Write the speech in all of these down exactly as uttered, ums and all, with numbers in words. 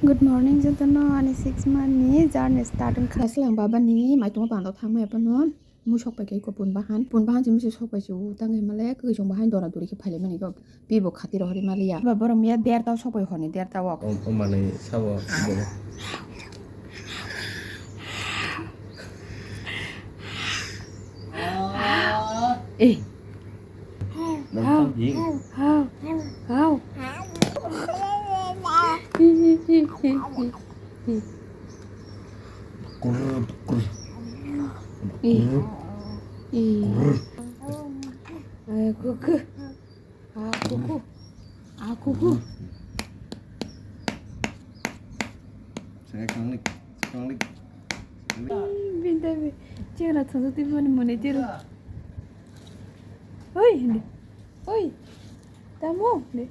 Good morning, jotono ani six month ni journey start wngkha. Silang baba ni maitungo pando thangmaya phano mui sok pai khe ko pun bahan. Pun bahan se mui sok pai se u tang himale kwchwng bahan dora duri khe phailaimani ko. Pibo khati rohori maliya. Ba borok miya derta o sok pai horni derta o. O, o manwi sabo. Eh. Nang tang di. Hau. Hau. Kur, kur. Ih. Kur. Ih. Kur. Ay, kuku. Ah, kuku. Ah, kuku. Saya kanglik, kanglik. Binda bi. Chera thodo ti mani mani chera. Oi, hindi. Oi. Tamo, hindi.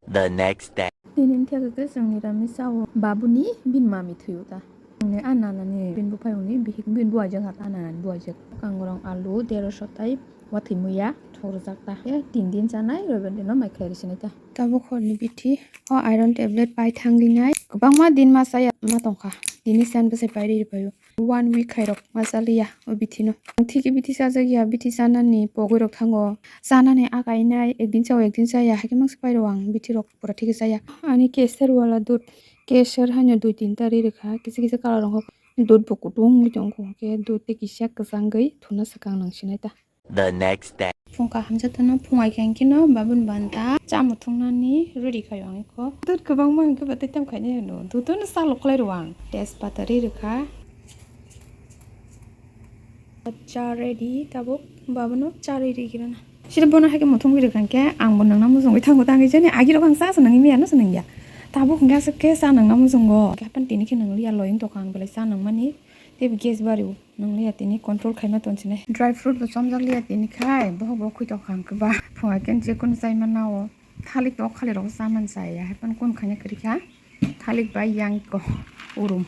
The next day. Tinin theke ke chwngni rami sao babuni bin mami thuyu ta. Chwngni a nanani bin buphai uni bihik bin buajak ha ta nanani buajak. Kangrong alu derosho tai wathwi muya thokjak ta. He tin din chanai roibar dino mai khlai risinai ta. Tabuk horni bithi o iron tablet pai thanglinai. Kwbangma din ma chaya ma tongkha. Tini san bwsai pai ri paio. One week khairok ma chaliya o bithino. Ang thik bithi chajakya, bithi chanani pogwi rok thango. Chanani a kainai, ekdin chao, ekdin chaya, haikhe mangsa pairok ang bithi rok pura thik chaya. Ani kesar wala dud, kesar haino dui tinta ri rwkha, kisa kisa colour rok dud bo kutung wngwi tongkha, hwnkhe dud tei kisa kwchangwi thuna swkang nang sinai ta. The next day. Phung kaham jotono phung ai khe ang khe no babun banta chamo thungnani ready khaio ang kho. Dud kwbangma hwnkhe bo tei tam khainai hwno. Dud no chalo khlai rw ang. Tejpata ri rwkha. Cha ready tabuk babuno cha ready kirana. Sida bono hai khe muthung ri rwkha hwnkhe ang bo nangna mujungwi thango tangwi jani agi rok ang cha sa nangwi maya no sa nangya. Tabuk hwnkhe aswk khe cha nangna mujungo. Hapan tini khe nangli ya loyong tokha ang belai cha nangmani. Tei bo gas bari o. Nwngliya tini control khaima tongsinai. Dry fruit bo chomjakliya tini khai, bohok bo khwi tongkha ang kwba. Phunga khe je kunu chai manna o. Thalik tok khali rok chaman chaya, hai phano kunu khaina kwrwi kha. Thalik bai yang ko urum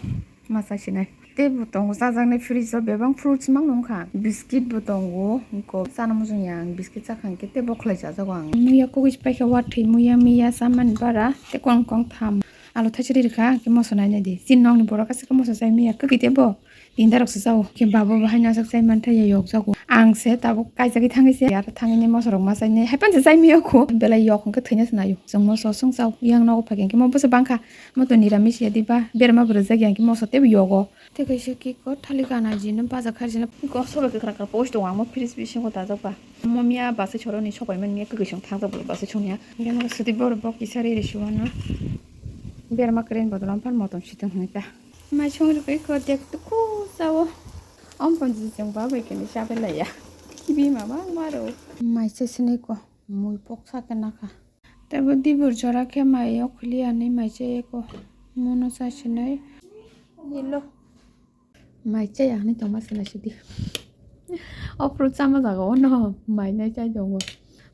ma chai sinai. Tei bo tongo chajaknai fridge o bebak fruits mang nung kha. Biscuit bo tongo, ko chana mujung ya ang biscuit chakha hwnkhe tei bo khlai chajago ang. Muya kugui se paikha wathwi muya miya chamani bara tei kong kong tham. Alu thaisa ri rwkha, hwnkhe moso nainai di. Chini nokni borok aswk khe moso chai manya, kwkwi tei bo. Tinda rok se chao. Khe babo bo haino aswk chai mantha ya yokjago. Ang se tabuk kaijagwi thangwi se. Aro thangwi nai moso rok ma chai nai. Hai phano se chai manya kho. Belai yok hwnkhe thwina se naio. Chwng moso swng chao. Yang nogo phai khe mo bwsa bangkha. Mo to niramis ya diba. Berma bo rwjak ya hwnkhe moso teibo yogo. Tei kaisa cake o thalik gana jino baja kharjino. Ko sobai kwkhwrang kwkhwrang post tongo. Ang mo fridge bisingo dajak ba. Mo miya bwsai choroni sobai manya kwkwi song thangjak bo bwsai chongya. Hwnkhe mo swtwi borok bo kisa ri ri suwano. Berma kwrwini bodol o amphan motom sitong hwnwi ta. Mai song rwgwi kho dek tuku chao. Om ponji chwng ba bai khe ni cha belai ya. Kibi ma bang maro. Mai se sinai ko mui pok sa khe nakha. Tei bo dibur jora khe mai o khuli ani mai chai ko. Mono cha sinai. Yellow. Mai chaya hinwi tongma se naisidi. O fruit chama jaga o no mai nai chai tongo.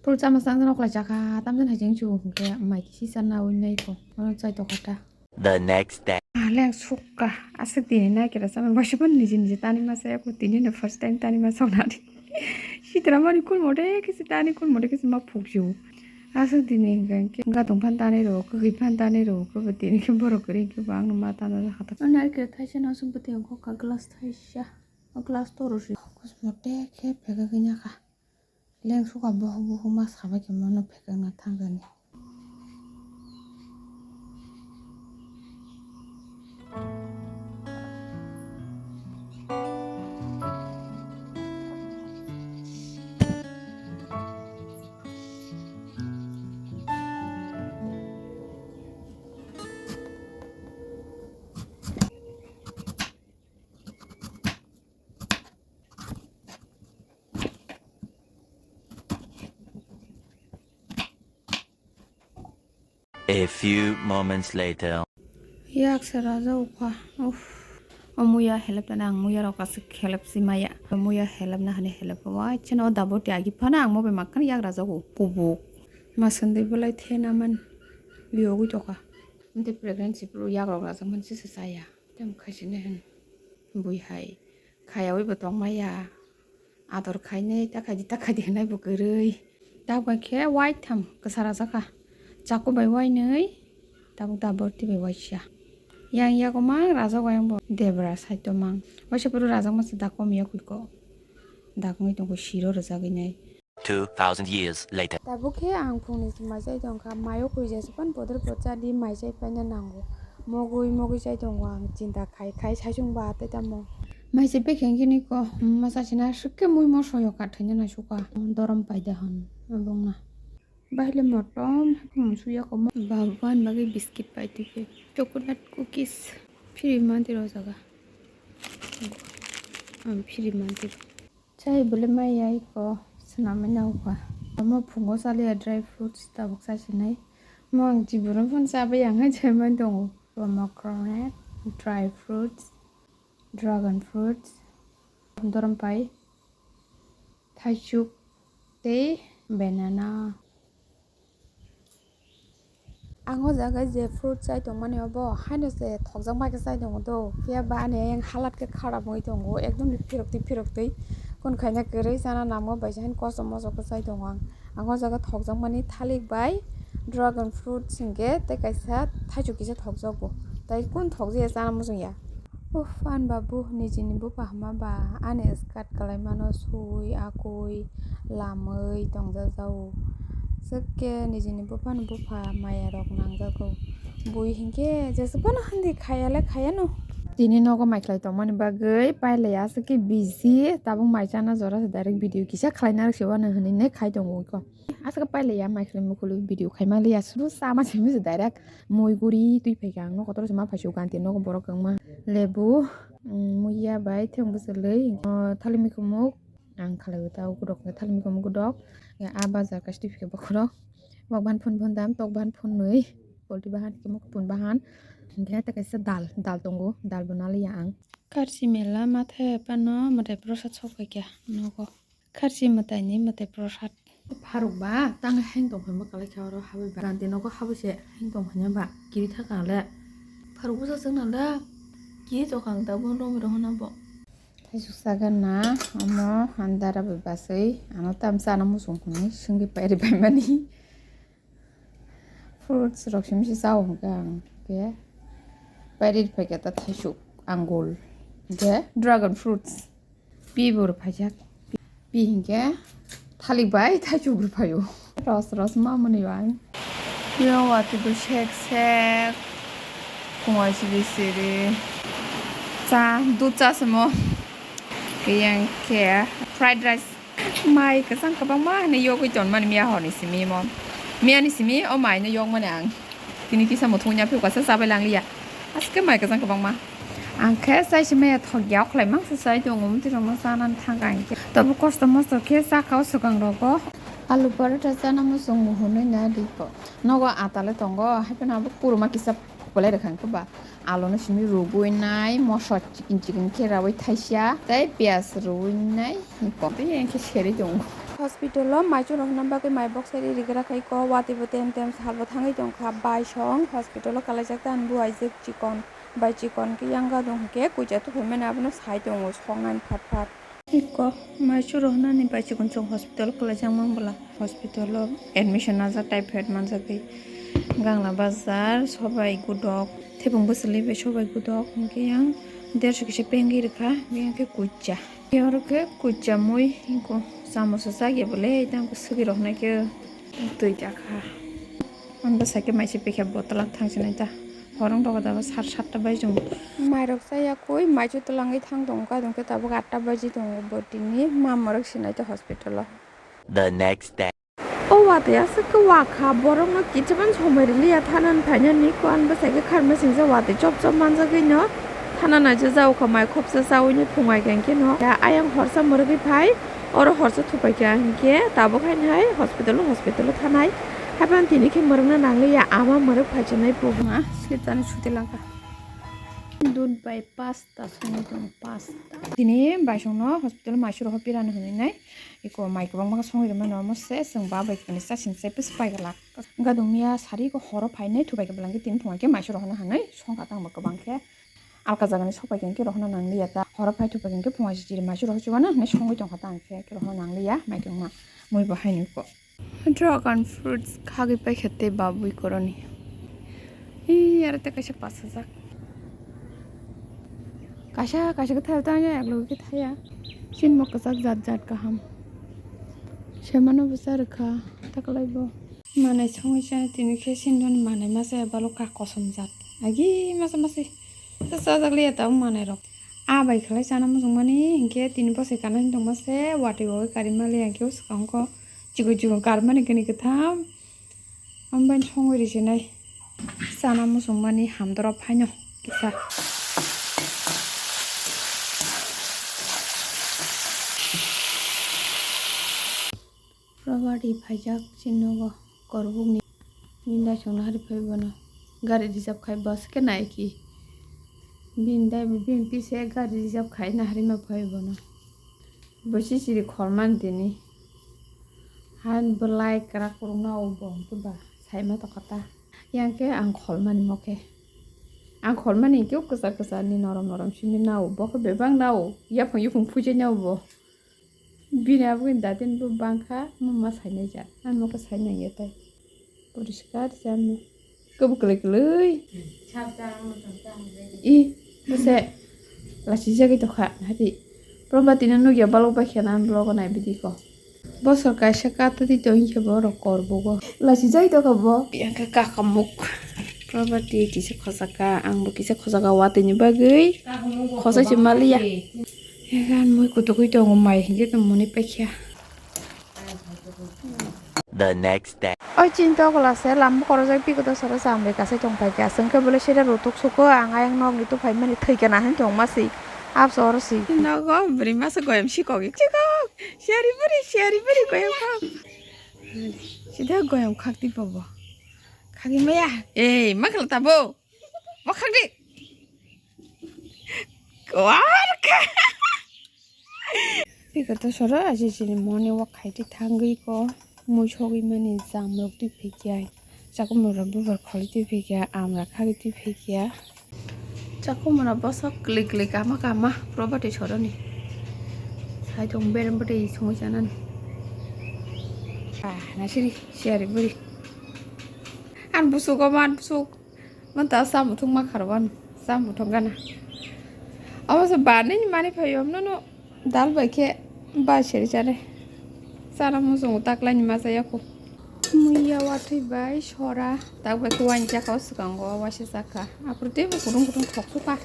Fruit chama chang jano kwlai chakha tamjani hai chengsu hwnkhe mai kisi sana ui nai ko. Ano chai tokha ta. The next day. Ah, leng sukha aswk tini naikhe rw chama waisa bo niji niji tani ma chaya ko tini no first time tani ma chonani. Sitra mani kun mote kisi tani kun mote kisi ma phukju. Aswk tini hwnkhe gadung phan tanwi rw, kwkwi phan tanwi rw, kwbo tini khe borok kwrwi hwnkhe bo ang no ma tana jakha ta. O narikhe thaisa no aswk bwtwi ongkha kha glass thaisa. O glass toro se. Kosmo te khe phekagwi nakha. Leng sukha bohok bohok ma sabai khe mano phekakna thangkani. A few moments later. Yak se raja ukha. Uff. O muya helep tane ang muya rok aswk helep si maya. O muya helep na hani helep. Wai cheno o dabo ti agi phana ang mo bai makkhan yak raja go. Kubuk. Masandwi belai thena man. Liyogwi tokha. Amtwi pregnancy phuru yak rok rajak man se se chaya. Tamo khaisini hwn bui hai khayaui bo tongmaya ador khainai ta khaidi ta khaidi hwnai bo kwrwi. Tabuk bai khe waitham kwsa rajak kha chaku bai wainwi Tabuk da borti bai waisa. Yang yago mang rajak ayang bo debra side o mang. Waisa puru rajak masa da kom yakui ko. Da kongwi tongo siro rwjagwi nai. Two thousand years later. Tabuk khe ang phungni mai chai tongkha, mayo koi jesa pan bodol bo cha di mai chai paina nango. Mogwi mogwi chai tongo ang chinta khai khai saichung ba tei tamo. Mai chai pai khe hwnkhini ko masa sina swk khe mui moso yo kathai na naisukha. Dorom pai da hwn abong na. Bahile motom haikhe mung suya komo. Babu ani bagwi biscuit pai twi khe. Chocolate cookies. Free mantir o jaga. Ang free mantir. Chai bole maya iko swnamwi naukha. Omo phungo chaliya dry fruits tabuk chasinai. Mo ang jibono phano chabai ang hai chaiman tongo. Pomegranate, dry fruits, dragon fruits, dorom pai, thaichuk tei banana. Ang o jaga je fruit chai tongmani obo haino se thokjak bai khe chai tongo do, phiya ba ani ayang halat khe kharap wngwi tongo, ekdom phirok twi phirok twi kun khaina kwrwi chana nangma bai se haino kosom mosom khe chai tongo ang. Ang o jaga thokjak mani thalik bai dragon fruit hinkhe tei kaisa thaichuk kisa thokjago, tai kun thokjaya chana muchungya. Uff, ani babu nijini bupha hwnma ba ani skirt kwlaimano sui, akui, lamwi tongjajao. Swk khe nijini buphani bupha mayarok nangjago. Bui hinkhe jeswk phano handi khayale khayano. Tini nogo mai khlai tongmani bagwi pailai aswk khe busy, tabuk mai chana jora se direct video kisa khlaina rwk se uanw hwnwi khai tongo iko. Aswk pailai ya mai khlai mukhulwi video khaima liya suru sama simi se direct. Mui guri twi phaikha ang, nogo kotor se ma phaisuk ganti nogo borok kwbangma. Lebu, mm, muiya bai theng bwchwlwi, o, thali mikhumuk ang khalaiwi ta, o, gudok khe thali mikhumuk gudok. Ya, a bajar kaisa twi phaikha bokhorok. Wak bahan phun phun dam, tok bahan phun nwi, polti bahan, khe mokhe pun bahan. Hinkhe tei kaisa dal, dal tongo, dal bo naliya ang. Karchi mela mathai phano mwtai prosa sok phaikha nogo. Kharchi mwtaini mwtai prosad. Pharuk ba tang heng tong phaima kwlai kha oro habwi ba. Ganti nogo habwi se heng tong phaina ba kiri thaka le. Pharuk bwsa chwng nang da kiri tokang da bo romwi rohorna bo. Thaisuk sagan na omo andara bai baswi ano tam chana muchung hwnwi swngwi pairi paimani. Fruits rok simi se chao hwnkhe ang khe pairi phaikha ta thaisuk angul hwnkhe dragon fruits. Pi bo rw phaijak. Pi hinkhe thalik bai thaichuk rw phaio. Ros ros ma mwnwi bai. Yo watwi bo sek sek. Khumai siri siri. Cha, dud cha simo. Kiyang khe fried rice. Mai kwchang kwbangma hinwi yogwi tonmani miya horni simi mo. Miyani simi o mai no yokmani ang. Tini kisa muthungya phiyok kasa chabai langliya. Aske mai kwchang kwbangma. Ang khe chai se maya thok ya, okhlai mangsa chai tongo, mtwi rokno chanani thang ka hinkhe. Tobo kosto mosto khe chakha o swkang rogo. Alu parota chana muchung muhunwi na di ko. Nogo ata le tongo, haiphano abo kuruma kisa belai rwkha hinkhe ba. Alu no simi rubui nai, moso chikin chikin khe raui thaisa, tei piyaj rubui nai. Tei hinkhe serwi tongo. Hospital o maichung rok hwnna bagwi mai box ri rigra khai ko, watwi bo tem tem sal bo thangwi tongkha, bai song hospital o kwlaijak ta ani buaijwk chikon bai chikon khe yang gadung hinkhe kucha tuphai mani abono sai tongo song nani phat phat. Iko maichung rok hwnna ni bai chikon chwng hospital o kwlaijak mang bwla hospital o admission najak typhoid manjagwi gangla bajar sobai gudok thebung bwswlwi bai sobai gudok hinkhe yang derso kisa pengwi rwkha hinkhe kucha. Oro khe kucham mui hinko chamoso chak ya bole, tei ang swkirok nai khe twi jakha. Ang bwsai khe maise pikha bottle ang thang sinai ta. Horong doga doga sar satta bai chwng. Mairok chaya koi, maichu twlangwi thang tongo, kadon khe tabuk atta baji tongo, bo tini ma morok sinai ta hospital o. The next day. O watwi aswk khe wakha, borokno kichimani somoi rwliya thanani phainani, kuan bwsai khe kharmai singsa watwi chop chop manjagwino thana naijajak, okha mai khopsa chawini phungai kha hinkhe no. Ya, ayang horsa mwrwgwi phai, oro horsa thupai kha hinkhe tabuk haino hai hospital o, hospital o thanai. Haiphano tini khe mwrwkna nangliya, ama mwrwk phaichwnai buphang. Ah, sweet chani suti langkha. Dud bai pasta songwi tongo, pasta. Tini baisongno hospital o mai suro hopi rani hwnwi nai. Iko mai kwbangma khe songwi rwmano omo se chwng ba bai kani chasing se pis pai glak. Gadung miya sari ko horo phainai thubai khe belangkhe tini phungai khe mai suro hwnwi hanwi songkha tangbo kwbang khe. Alka jagani sopai khe rohorna nangliya ta. Horo phai thupai khe phungai se chiri mai suro hwnwi chubaino hinwi songwi tongkha tang khe rohorna nangliya mai tongma mui bo haino ko. Dragon fruits khagwi paikha tei babwi koroni. Hi, aro tei kaisa pasajak. Kaisa, kaisa khe thaya, tanya yak logi khe thaya. Chini bo kwchak jat jat kaham. Semano bwsa rwkha, taklai bo. Manai songwi cha, tini khe sindon manai masa ya balo ka kosom jat. Agi masa masi. Sajak liya ta manai rok. A bai khlai chana muchungmani, hinkhe tini bwsai kana hinwi tongma se, watwi bo kari mali, hinkhe swkang kho chikon chikon karmani kani kwtham. Ambai songwi risinai chana muchungmani hamdoro phaino kisa. Probati phaijak chini nogo korbukni. Bini dai chwngno hari phai bono gari reserve khai bus khe nai ki. Bini dai bini pise gari reserve khai na hari ma phai bono. Bo sisiri kholmani tini. Han belai kwrak kwrwngno o bo hwnkhe ba saima tongkha ta. Yang khe ang kholmani mo khe. Ang kholmani hinkhe o kwchar kwcharni norom norom simi nao. Bo khe bebak nao. Yaphang yupung phuijai nao bo. Bini aboni datin bo bangkha, mo ma sainai ja. Ang mo khe sainai ya tai. Poriskar jani. Kebo kwlwi kwlwi. I, bose. Lasijagwi tokha, hati. Probati no nukya balok bai khena ang vlog o nai bidi ko. Bosor kaisa kata di to hinkhe bo rok kor bugo. Lasijagwi tokha bo. Yang khe kakamuk. Probati kisa khosaka, ang bo kisa khosaka watwi ni bagwi. Khosai se maliya. Egan mui kutugwi tongo mai hinkhe tongmani paikha. The next day. Oi chinta okla se lama korojak bikoto soro chambai kasai tongpai kha. Aswng khe bole sida rutuk suko ang ayang nokni tuphai mani thwi kana hin tongma si. Abso oro si. Nogo bwrwi masa goyam sikok sikok. Siyari bwrwi, siyari bwrwi goyam khak. Sida goyam khak di bobo. Khagwi maya. Ei, ma khala tabo. Bo khak di. Kwar kha. Bikoto soro aji jini moni wak khai di thangwi ko. Mui sogwi mani jam rok twi phikya. Chakwmwra bubar kholi twi phikya. Amra khagwi twi phikya. Chakwmwra bosok klik klik kama kama. Probati soro ni. Sai thong berem bwtwi songwi chanani. Ah, nasiri siyari bwrwi. An busuk omo an busuk. Manta sa muthung ma kharo wano, sa muthung gana. Abo se banai ni mani phaio, nono dal bai khe ba seri chare. Chana muchungo taklai ni ma chaya kho. Muiya watwi bai sora, tak bai khe wani chakha o swkango waisa chakha. Aphuru teibo kutung kutung thok sukha.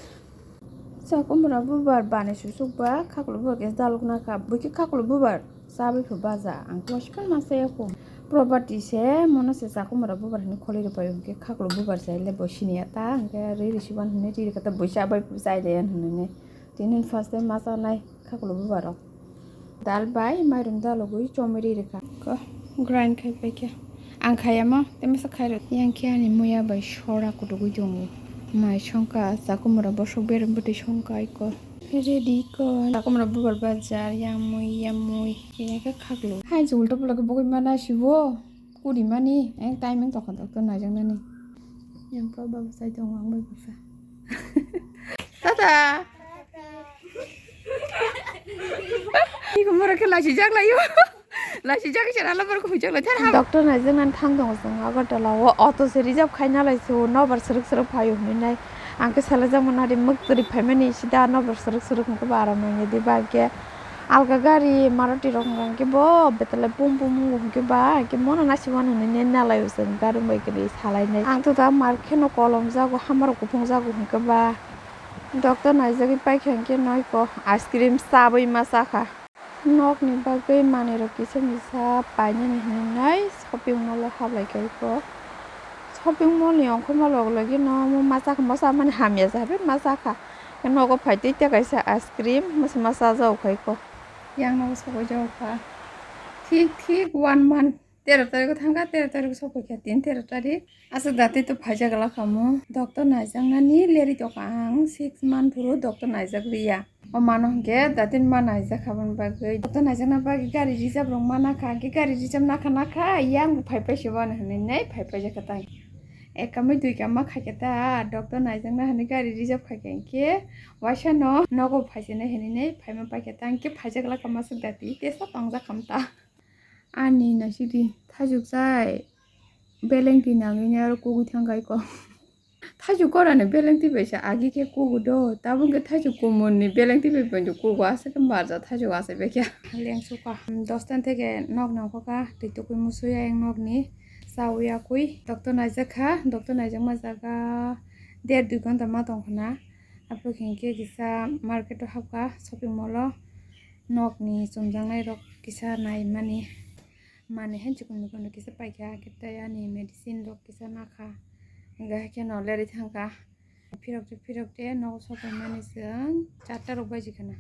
Chakwmwra bubar bani susuk ba khaklo bubar khe daluk nakha, bwkhe khaklo bubar. Chabai pho baja, ang khe waisa phano ma chaya kho. Probati se mono se chakwmwra bubar hinwi kholoi rwbaio, hinkhe khaklo bubar chaile bo siniya ta, hinkhe riri siban hinwi ri rwkha ta, bo chabai pho chai de hinwi. Tini first time ma chanai khaklo bubar rok. Dal bai mairum dalogwi chomwi ri rwkha. Ko grind khai paikha. Ang khayamo, tei masa khairok. Yang khe ani muya bai sora kutugwi tongo. Mai songkha, chakwmwra bosok berem bwtwi songkha iko. Ready ko. Takomra bubar bajar, yamui, yamui. Kaya khe khaklo. Hai, jugul to pula ke bogoi mana sibo. Kuri mani, eh, timing tokha doctor naijaknani. Yang pa baba sai tong ang bai basa. Tata. Iko mora ke lasi jak layo. Lasi jagwi se rala borok hujak lai thar ha. Doctor naijaknani thang tongo chwng Agartala o, auto se reserve khaina lai se o, nobar srwk srwk phaio hinwi nai. Ang khe salai jakmani ari mwk chwrwi phaimani sida nobar srwk srwk hwnkhe ba aram nangya di ba hwnkhe alga gari Maruti rok hwnkhe bo betalai pum pum wngo hwnkhe ba hwnkhe mono nasi mano hinwi nai nalai o chwng gari bai kwrwi salai nai. Ang to da mar kheno kolom jago hamarok kuphung jago hwnkhe ba doctor naijagwi paikha hwnkhe noiko ice cream chabwi ma chakha. Nokni bagwi manwirok kisa misa painani hinwi shopping mall o hablai kha iko. Shopping mall ni ongkhorma log logi no omo ma chakha, ma chamani hamya se haphai ma chakha. Nogo phai tei tei kaisa ice cream masa ma chajago kha iko. Yang nogo sogwi jago kha. Thik thik one month. Tero tarikh o thangkha, tero tarikh o sokphaikha, tin tero tarikh. Aswk dati to phaijak lakha mo. Doctor naijaknani leri tokha ang, six month phuru doctor naijak liya. O mano hwnkhe dati ma naijak kha boni bagwi. Doctor naijakna bagwi gari reserve rok mana kha, hwnkhe gari reserve nakha nakha, yang bo phai paisibano hinwi nai phai paijak kha tang. Ek kamwi dui kamma khaikhe ta, doctor naijakna hinwi gari reserve khaikhe hwnkhe waisa no nogo phaisinai hinwi nai phaima paikhe ta, hwnkhe phaijak lakha maswk dati, tesa tongjak kha ta. Ani naisidi thaijuk chai beleng twi nangwi aro kugui thang kai ko. Thaichuk korani beleng twi bai se agi khe kugo do, tabuk khe thaichuk kumun ni beleng twi bai bo kugo, aswk khe barja thaichuk aswk bai khe. Lengsuka, dosta theke nok nangkhoka, twi tukui musuya eng nok ni, chawi akui. Doctor naijak kha, doctor naijak ma jaga der dui ghonta ma tong khna. Aphuru hinkhe kisa market o hapkha, shopping mall o nok ni chumjaknai rok kisa naimani. Mani han chikon mikon rok kisa paikha, hwnkhe tei ani medicine rok kisa nakha. Hwnkhe haikhe no lerwi thangkha. Phirok de, phirok de, nogo sopaimani chwng charta rok baji khana.